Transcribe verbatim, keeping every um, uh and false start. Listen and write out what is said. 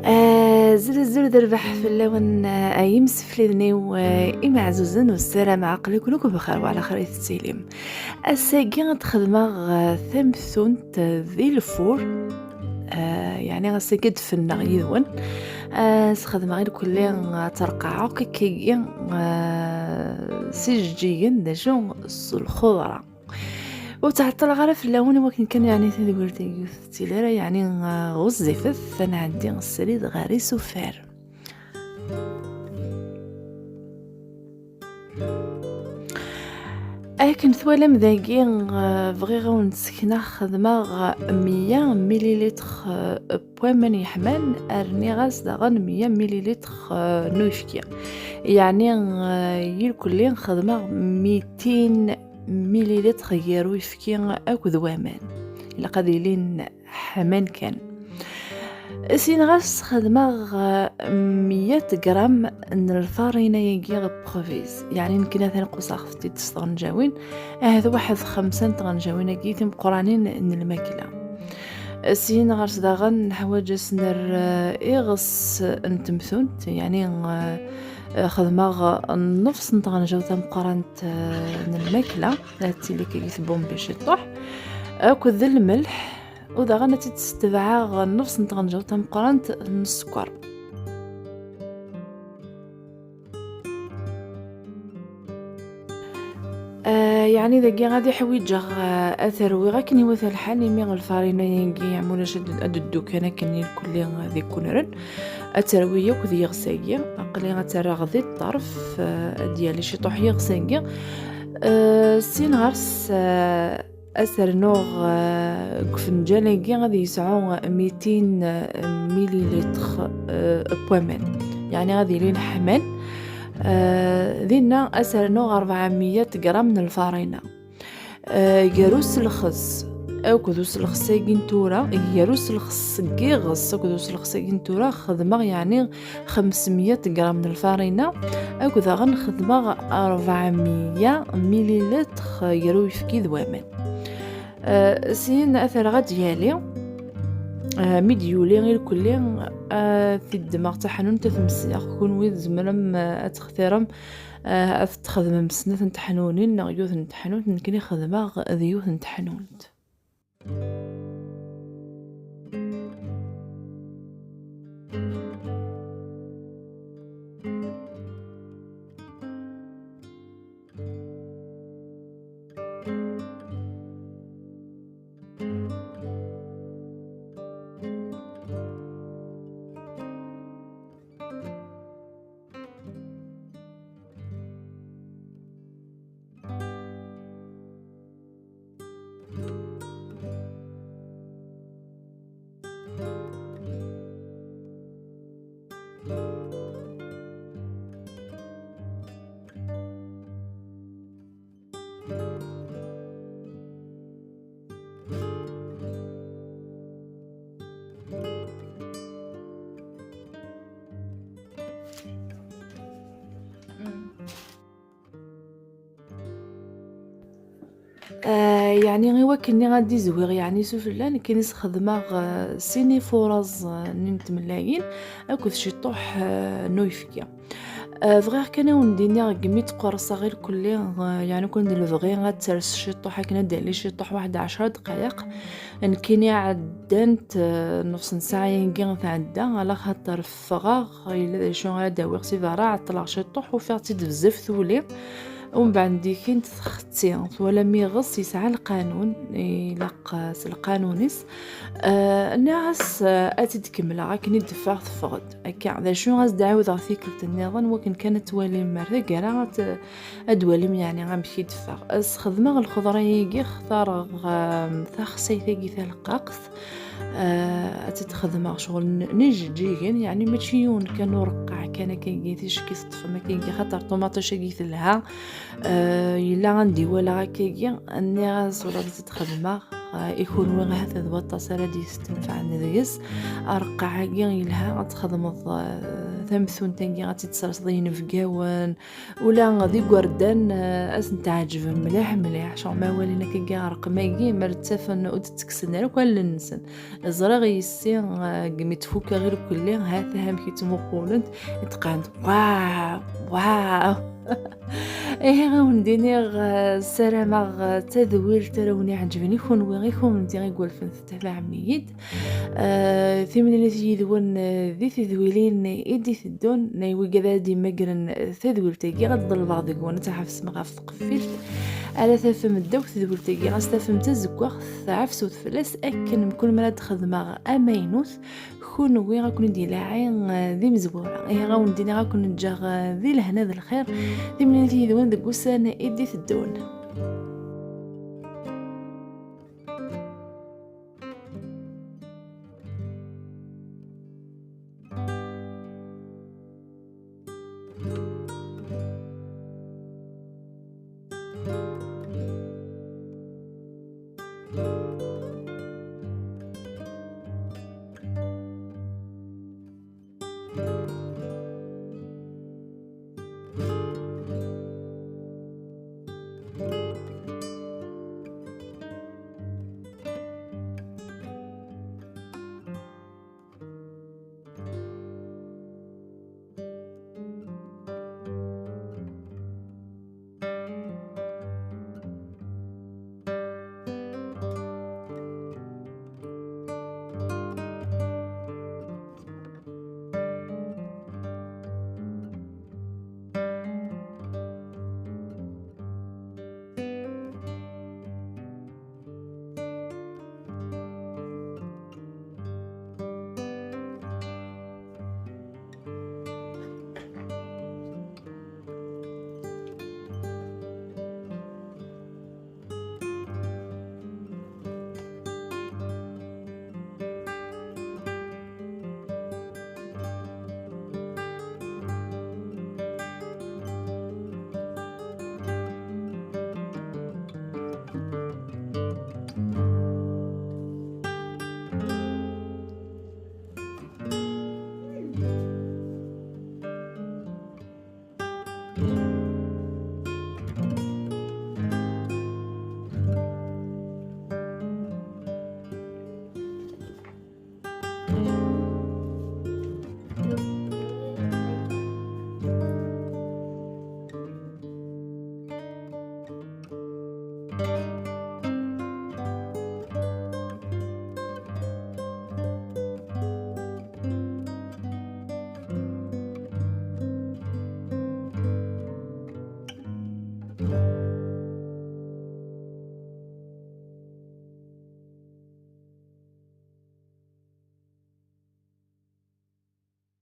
Azul azul d rrbeḥ fell-awen, ay imsefliden-iw imeɛzuzen, u ssarameɣ aql-iken akk bxir wa ɛla xir i tettilim. Ass-agi ad xedmeɣ tamtunt di lfur. Yeɛni ass-agi ad fenneɣ yid-wen. Ad xedmeɣ irkelli ad terqeɛ akk akkagi, s ijeǧǧigen d acu, s lxuḍra. Ur ttɛeṭṭleɣ ara fell-awen i wakken kan, yeɛni, tadwirt-agi ur tettili ara, yeɛni, ɣezzifet, ad nɛeddi srid ɣer isufar. Akken twalam dagi, bɣiɣ ad wen-d-sekneɣ, xedmeɣ meyya mililitr n waman yeḥman, rniɣ-as daɣen meyya mililitr n uyefki. Yeɛni, irkelli xedmeɣ mitin mililitr gar uyefki akked waman. Ilaq ad ilin ḥman kan. Syin ɣas xedmeɣ meyya gram n lfarina-agi ɣef provise. Yeɛni nekkini atan qusseɣ-t-id s tɣenǧawin. Ahat waḥed xemsa n tɣenǧawin-agi timeqqranin n lmakla. Syin ɣer-s daɣen neḥwaǧ ad s-nerr iɣes n temtunt, yeɛni xedmeɣ nnefs n tɣenǧawt tameqqrant n lmakla, ad tili akkagi tbumbi ciṭuḥ, akked d lmelḥ, u daɣen ad tt-id-ssetbeɛeɣ nnefs n tɣenǧawt tameqqrant n sskeṛ. Yeɛni dagi ad iḥwiǧeɣ ad t-rwiɣ akken iwata lḥal, imi lfarina-agi, yeɛni ulac, ad d-, ad d-ddu kan akken irkelli d ikunren. Ad terwi akk d yiɣes-agi. Aql-i ad t-rreɣ di ṭṭerf, ad d-yali ciṭuḥ yiɣes-agi. Syin ɣer-s, ad s-rnuɣ, deg ufenǧal-agi ad yesɛu mitin mililitr n waman, yeɛni ad ilin ḥman. Dinna ad s-rnuɣ ṛebɛemya gram n lfarina. Gar uselxes akked uselxes-agi n tura, gar uselxes n yiɣes akked uselxes-agi n tura, xedmeɣ, yeɛni, xemsmya gram n lfarina, akked daɣen xedmeɣ ṛebɛemya mililitr gar uyefki d waman. Syin ad t-rreɣ ad d-yali. Mi d-yuli irkelli, ad t-id-ddmeɣ taḥnunt ad t-msiɣ. Kunwi tzemrem ad textirem ad t-txedmem snat n teḥnunin neɣ yiwet n teḥnunt, nekkini xedmeɣ d yiwet n teḥnunt. Yeɛni i wakken ad d-izwiɣ, yeɛni, sufella, nekkini sxedmeɣ sin ifuraẓ n tmellayin akked ciṭuḥ n uyefki. Bɣiɣ kan ad wen-d-iniɣ, deg mi ttqerṣeɣ irkelli, yeɛni, kan d lebɣi ad ters ciṭuḥ, akken ad d-tali ciṭuḥ, waḥed ɛecra dqayeq. Nekkini ɛeddant nnefṣ n ssaɛa-agi tɛedda, ala xaṭer ffɣeɣ, yella d acu ara d-awiɣ si berra, ɛeṭṭleɣ ciṭuḥ, ufiɣ-tt-id bezzaf tuli. Umbeɛd dikint txetti, twalam iɣes yesɛa lqanun, ilaq s lqanun-is. Nniɣ-as ad tt-id-kemmleɣ akken i d-teffeɣ, teffeɣ-d. Akka, d acu, ad s-d-ɛiwdeɣ tikkelt nniḍen, wakken kan ad twalim ar taggara, ad t-, ad twalim, yeɛni, amek i d-teffeɣ. Sxedmeɣ lxeḍra-agi, xtareɣ taxsayt-agi taleqqaqt. Ad tt-id-xedmeɣ ccɣel n ijeǧǧigen, yeɛni, mačči yiwen kan ureqqeɛ kan akkagi, ticki teṭṭfem akkagi, xaṭer ṭumaṭic-agi telha. Yella anda i walaɣ akkagi, nniɣ-as ula d tt-id-xedmeɣ. eh, i kunwi ahat d waṭas ara d-yestenfɛen deg-s. Areqqeɛ-agi yelha ad txedmeḍ, eh, tamtunt-agi ad tt-id-tesserseḍ i yinebgawen, ula d igerdan, eh, ad sen-teɛǧeb mliḥ mliḥ. Cɣel ma walin akkagi rrqem-agi, mer ttafen ur d-ttekksen ara akk allen-nsen. Ẓriɣ yessi, eh, deg mi tfukk aɣilkul-nni, ha-t-a amek i ttmuqulent, i d-qqarent: "Waw, waw!" Ihi, ad wen-d-iniɣ, eh, ssarameɣ, eh, d tadwilt ara wen-iɛeǧben i kunwi, i kunemti i iwulfen tettabaɛem-iyi-d. Eh, timlilit yid-wen, eh, di tedwilin i d-iteddun, n wigad ara d-yemmagren, eh, tadwilt-agi, ad ḍelbeɣ deg-wen ad tɛefsem ɣef tqeffilt ara tafem ddaw tedwilt-agi, ɣas tafem d tazeggaɣt, ɛefsut fell-as, akken mkul mi ara d-xedmeɣ amaynut, kunwi ad ken-id-ilaɛi, eh, d imezwura. Ihi, ad wen-d-iniɣ ad ken-ǧǧeɣ, eh, di lehna d lxir, timlilit yid-wen deg wussan i d-iteddun.